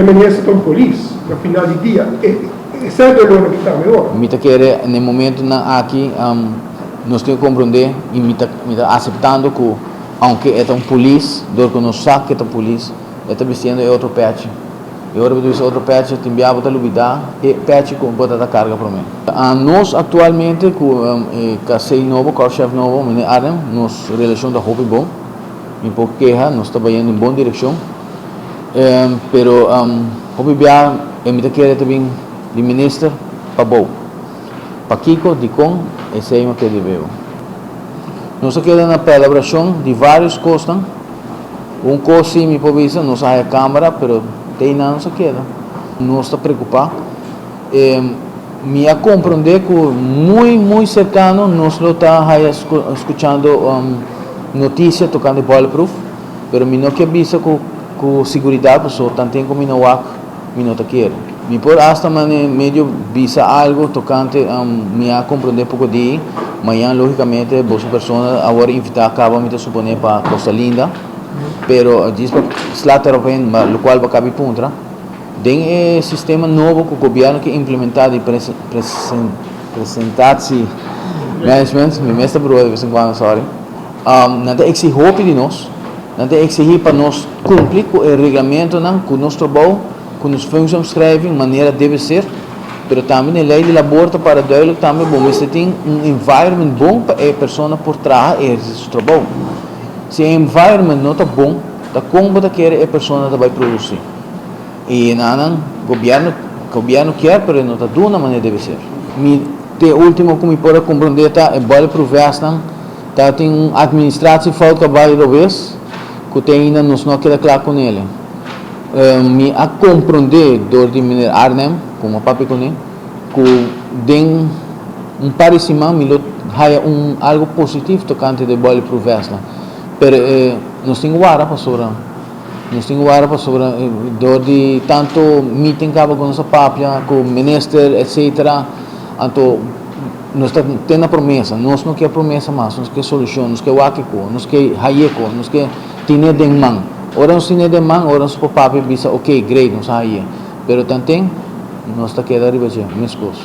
E minister ta un polis, na final di dia e esei dolornan ki ta mehor. Mi ta kere na e momentonan aki nos tin ku komprondé i mi ta mi ta aseptando ku aunke e ta un polis, dor ku nos sa ku e ta polis, e ta bistiendo e otro pèchi. I ora bo ta bisti otro pèchi tin bia bo ta lubidá e pèchi ku bo ta ta karga promé. Nos aktualmente ku e kasei nobo, korpschef nobo, meneer Arnhem, nos relashon ta hopi bon. Mi por keha, nos ta bayendo den bon direkshon. Pero hopi bia e mi ta kere ta bin di minister pa bou. Pakiko, dikon, esei mi a kere di bebo. Nos a keda na palabrashon di varios kosnan. Un kos si mi por bisa, nos a haya kamera, pero te einan nos a keda. Nos ta preokupá. Mi a komprondé ku muy, muy serkano nos lo ta haya skuchando notisia tokante Bulletproof. Pero mi no ke bisa ku ku siguridat paso tanten ku mi no wak mi no ta kere. Mi por asta mane medio bisa algo tokante mi a komprende poko di mañan logikamente boso persona a wòrdu invitá kaba mi ta supone pa Costa Linda pero djis pa sla terop in lokual bo kabi puntra den e sistema nobo ku gobièrnu ke implementá di presentatie management mi mes ta brua de bes en kuando sorry. Nan ta eksihí hopi di nos. Nan ta eksihí pa nos kumpli ku e reglamentonan, ku nos trabou, ku nos functieomschrijving manera debe ser. Pero tambe den lei di labor ta para duidelijk tambe bo mester tin un environment bon pa e persona por traha i ehersé su trabou. Si e environment no ta bon, ta kon bo ta kere e persona ta bai produsí? I nan gobierno, gobierno kier pero e no ta duna manera debe ser. Mi te ultimo ku mi por a komprondé ta e bulletproof vestnan. Ta tin un administratie fout ku a bai robes ku te ainda nos no a keda kla ku nele. Mi a komprondé dor di meneer Arnhem, ku mi a papia kuné, ku den un par di siman mi lo haya un algu positief tokante de bulletproof vestnan. Pero nos tin ku wara pasobra nos tin ku wara pasobra dor di tanto meeting kaba ku nos a papia ku minister etcetera anto Nos ta ten na promesa, nos no ke promesa mas, nos ke solushon, nos ke wak e ko, nos ke haye ko, nos ke tine den man. Ora nos tine den man, ora nos por papia bisa ok, great, nos a haye. Pero tanten nos ta keda riba dje, meskos.